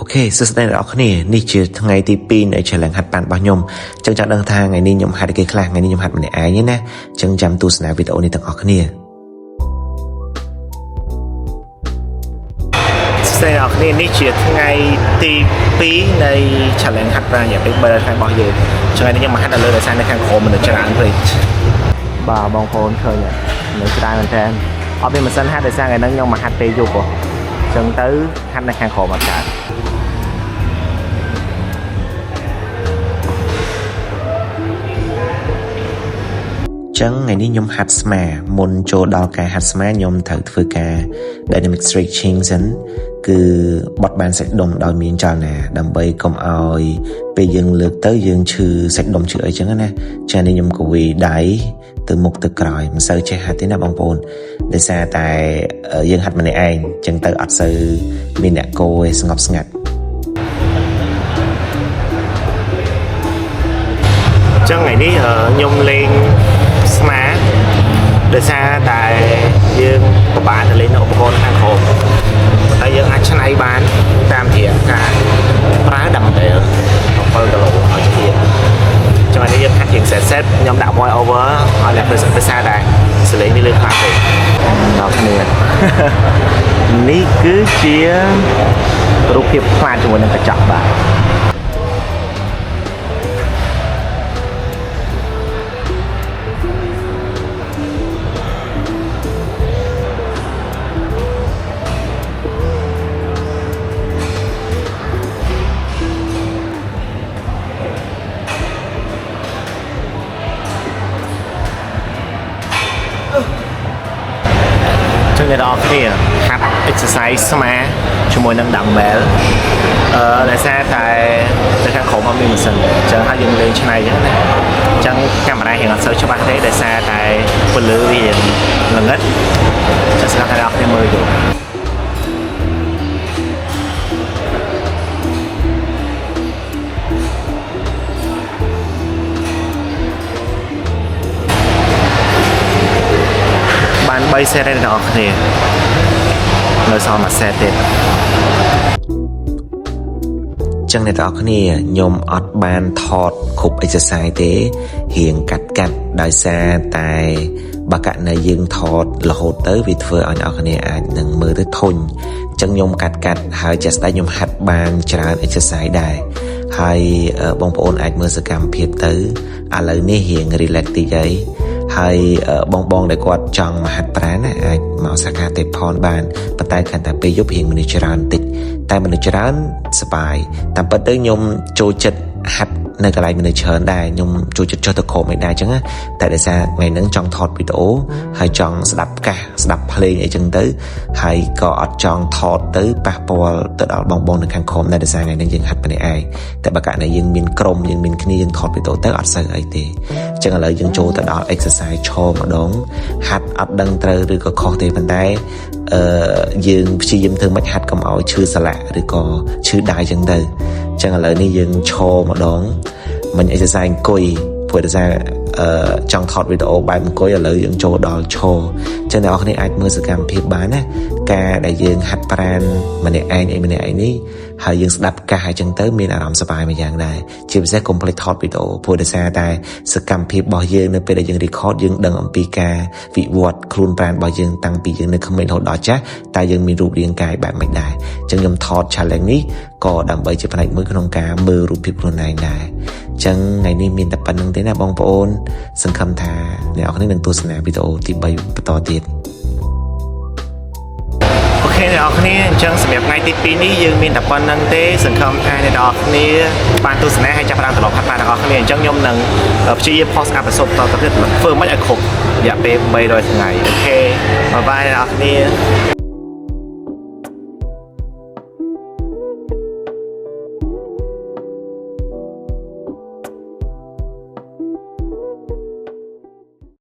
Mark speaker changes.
Speaker 1: OK សួស្តីអ្នកទាំងអស់គ្នានេះជាថ្ងៃទី2នៃ challenge ហាត់ប្រាណរបស់ខ្ញុំអញ្ចឹងចង់ដឹងថាថ្ងៃនេះខ្ញុំហាត់អីគេខ្លះថ្ងៃនេះខ្ញុំហាត់ម្នាក់ឯងទេណាអញ្ចឹងចាំទស្សនាវីដេអូនេះទាំងអស់គ្នា
Speaker 2: សួស្តីអ្នកទាំងអស់គ្នានេះជាថ្ងៃទី2នៃ challenge ហាត់ប្រាណរយៈពេល3ថ្ងៃរបស់យើងថ្ងៃនេះខ្ញុំមកហាត់នៅលើដោយសារនៅខាងក្រោមមនុស្សច្រើនពេកបាទបងប្អូនឃើញមនុស្សច្រើនមែនតើអត់មានម៉ាស៊ីនហាត់ដោយសារថ្ងៃហ្នឹងខ្ញុំមកហាត់ពេលយប់ហ៎អញ្ចឹងទៅហាត់នៅខាងក្រោមអត់កើត
Speaker 1: ចឹងថ្ងៃនេះខ្ញុំហាត់ស្មាមុនចូលដល់ការហាត់ស្មាខ្ញុំត្រូវធ្វើការ dynamic stretching សិនគឺបត់បានសាច់ដុំដោយមានចលនាដើម្បីកុំឲ្យពេលយើងលើកទៅយើងឈឺសាច់ដុំឈឺអីចឹងណាចានេះខ្ញុំក៏វាយដៃទៅមុខទៅក្រោយមិនសូវចេះហាត់ទេណាបងប្អូនដោយសារតែយើងហាត់ម្នាក់ឯងចឹងទៅអត់សូវមានអ្នកគោឯងស្ងប់ស្ងាត់
Speaker 2: អញ្ចឹងថ្ងៃនេះខ្ញុំលេងស្មាដោយសារតែយើងពិបាកទៅលេងនៅឧបករណ៍ខាងក្រោមតែយើងអាចឆ្នៃបានតាមរយៈការប្រើ dumbbell 7គីឡូឲ្យជាចឹងថ្ងៃនេះយើងហាត់ជាង set set ខ្ញុំដាក់ voice over ឲ្យអ្នកភាសាដែរសលេងនេះលើខ្លាំងពេកដល់គ្នា នេះគឺជារូបភាពខ្លាចជាមួយនឹងកញ្ចក់បាទ ចឹងអ្នកទាំងអស់គ្នាហាត់ exercise ស្មាជាមួយនឹង dumbbell ដោយសារតែនៅខាងក្រោមអត់មានម៉ាស៊ីនអញ្ចឹងហើយយើងលេងឆ្នៃអញ្ចឹងណាអញ្ចឹងកាមេរ៉ារៀងអត់សូវច្បាស់ទេដោយសារតែពន្លឺវារៀងងងឹតចឹងស្រាប់តែអ្នកទាំងអស់គ្នាមើលយល់បាន3 set ទេអ្នកទាំងអស់គ្នានៅសល់មួយ set ទៀត
Speaker 1: ចឹងអ្នកទាំងអស់គ្នាខ្ញុំអត់បានថតគ្រប់ exercise ទេរៀងកាត់កាត់ដោយសារតែបើករណីយើងថតរហូតទៅវាធ្វើឲ្យអ្នកទាំងអស់គ្នាអាចនឹងមើលទៅធុញចឹងខ្ញុំកាត់កាត់ហើយជាក់ស្ដែងខ្ញុំហាត់បានច្រើន exercise ដែរហើយបងប្អូនអាចមើលសកម្មភាពទៅឥឡូវនេះរៀង relax តិចហើយហើយបងបងដែលគាត់ចង់មកហាត់ប្រាណណាអាចមកសាខាទេពផនបានប៉ុន្តែគ្រាន់តែពេលយប់រៀងមនុស្សច្រើនតិចតែមនុស្សច្រើនសប្បាយតាមពិតទៅខ្ញុំចូលចិត្តហាត់នៅកន្លែងមនុស្សច្រើនដែរខ្ញុំចូលចិត្តចុះទៅក្រោមអីដែរអញ្ចឹងណាតែដោយសារថ្ងៃហ្នឹងចង់ថតវីដេអូហើយចង់ស្ដាប់កាសស្ដាប់ភ្លេងអីចឹងទៅហើយក៏អត់ចង់ថតទៅប៉ះពាល់ទៅដល់បងបងនៅខាងក្រោមដែរដោយសារថ្ងៃហ្នឹងយើងហាត់ម្នាក់ឯងតែបើករណីយើងមានក្រុមយើងមានគ្នាយើងថតវីដេអូទៅអត់សូវអីទេអញ្ចឹងឥឡូវយើងចូលទៅដល់ exercise ឈរម្ដងហាត់អត់ដឹងត្រូវឬក៏ខុសទេប៉ុន្តែអឺយើងព្យាយាមធ្វើម៉េចហាត់កុំឲ្យឈឺសន្លាក់ឬក៏ឈឺដៃចឹងទៅអញ្ចឹងឥឡូវនេះយើងឈរម្ដងមិញ exercise អង្គុយព្រោះដោយសារចង់ថតវីដេអូបែបអង្គុយឥឡូវយើងចូលដល់ឈរអញ្ចឹងអ្នកទាំងអស់គ្នាអាចមើលសកម្មភាពបានណាការដែលយើងហាត់ប្រាណម្នាក់ឯងអីម្នាក់ឯងនេះហើយយើងស្ដាប់កាសអញ្ចឹងទៅមានអារម្មណ៍សប្បាយមួយយ៉ាងដែរជាពិសេសកុំភ្លេចថតវីដេអូព្រោះដោយសារតែសកម្មភាពរបស់យើងនៅពេលដែលយើង record យើងដឹងអំពីការវិវត្តខ្លួនប្រាណរបស់យើងតាំងពីយើងនៅក្មេងរហូតដល់ចាស់តើយើងមានរូបរាងកាយបែបម៉េចដែរអញ្ចឹងខ្ញុំថត challenge នេះក៏ដើម្បីជាផ្នែកមួយក្នុងការមើលរូបភាពខ្លួនឯងដែរអញ្ចឹងថ្ងៃនេះមានតែប៉ុណ្្នឹងទេណាបងប្អូនសង្ឃឹមថាអ្នកទាំងអស់គ្នានឹងទស្សនាវីដេអូទី3បន្តទៀត
Speaker 2: OK អ្នកទាំងអស់គ្នាអញ្ចឹងសម្រាប់ថ្ងៃទី2នេះយើងមានតែប៉ុណ្្នឹងទេសង្ឃឹមថាអ្នកទាំងអស់គ្នាបានទស្សនាហើយចាប់ផ្ដើមត្រឡប់ហាត់ប្រាណទាំងអស់គ្នាអញ្ចឹងខ្ញុំនឹងព្យាយាម post episode តទៅទៀតធ្វើម៉េចឲ្យគ្រប់រយៈពេល300ថ្ងៃOK bye bye អ្នកទាំងអស់គ្នា